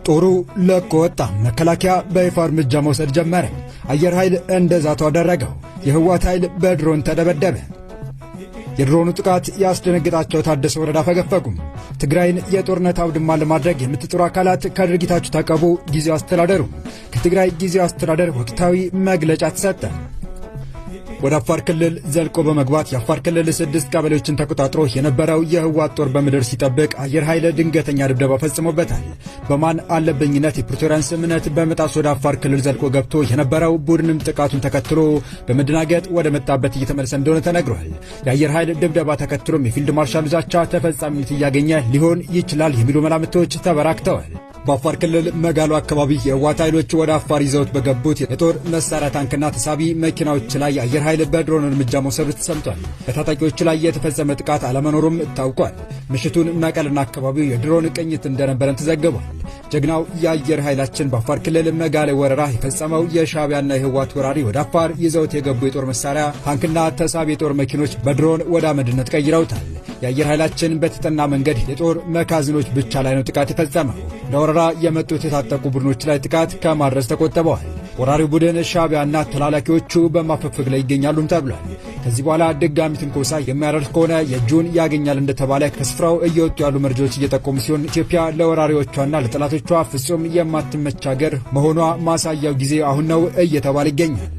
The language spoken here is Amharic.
ጦሩ ለቆ ወጣ። መከላከያ በይፋ እርምጃ መውሰድ ጀመረ። አየር ኃይል እንደዛቱ አደረገው። የህወሓት ኃይል በድሮን ተደበደበ። የድሮኑ ጥቃት ያስደነግጣቸው ታደሰ ወረደ አፈገፈጉም። ትግራይን የጦርነት አውድማ ለማድረግ የምትጥሩ አካላት ከድርጊታችሁ ታቀቡ፣ ጊዜያዊ አስተዳደሩ። ከትግራይ ጊዜያዊ አስተዳደር ወቅታዊ መግለጫ ተሰጠ። ወደ አፋር ክልል ዘልቆ በመግባት የአፋር ክልል 6 ቀበሌዎችን ተቆጣጥሮ የነበረው የህወሓት ጦር በምድር ሲጠብቅ አየር ኃይል ድንገተኛ ድብደባ ፈጽሞበታል። በማን አለብኝነት የፕሪቶሪያን ስምምነት በመጣስ ወደ አፋር ክልል ዘልቆ ገብቶ የነበረው ቡድንም ጥቃቱን ተከትሎ በመደናገጥ ወደ መጣበት እየተመለሰ እንደሆነ ተነግሯል። የአየር ኃይል ድብደባ ተከትሎም የፊልድ ማርሻሉ ዛቻ ተፈጻሚነት እያገኘ ሊሆን ይችላል የሚሉ መላምቶች ተበራክተዋል። በአፋር ክልል መጋሎ አካባቢ የህወሓት ኃይሎች ወደ አፋር ይዘውት በገቡት የጦር መሳሪያ ታንክና ተሳቢ መኪናዎች ላይ የአየር ኃይል በድሮን እርምጃ መውሰዱ ተሰምቷል። በታጣቂዎቹ ላይ የተፈጸመ ጥቃት አለመኖሩም ታውቋል። ምሽቱን መቀለና አካባቢው የድሮን ቅኝት እንደነበረም ተዘግቧል። ጀግናው የአየር ኃይላችን በአፋር ክልል መጋሌ ወረራ የፈጸመው የሻዕቢያና የህወሓት ወራሪ ወደ አፋር ይዘውት የገቡ የጦር መሳሪያ ታንክና ተሳቢ የጦር መኪኖች በድሮን ወደ አመድነት ቀይረውታል። የአየር ኃይላችን በተጠና መንገድ የጦር መካዝኖች ብቻ ላይ ነው ጥቃት የፈጸመው። ለወረራ የመጡት የታጠቁ ቡድኖች ላይ ጥቃት ከማድረስ ተቆጥበዋል። ወራሪው ቡድን ሻዕቢያና ተላላኪዎቹ በማፈግፈግ ላይ ይገኛሉም ተብሏል። ከዚህ በኋላ ድጋሚ ትንኮሳ የሚያደርስ ከሆነ የእጁን ያገኛል እንደተባለ ከስፍራው እየወጡ ያሉ መረጃዎች እየጠቆሙ ሲሆን ኢትዮጵያ ለወራሪዎቿና ለጠላቶቿ ፍጹም የማትመች ሀገር መሆኗ ማሳያው ጊዜ አሁን ነው እየተባለ ይገኛል።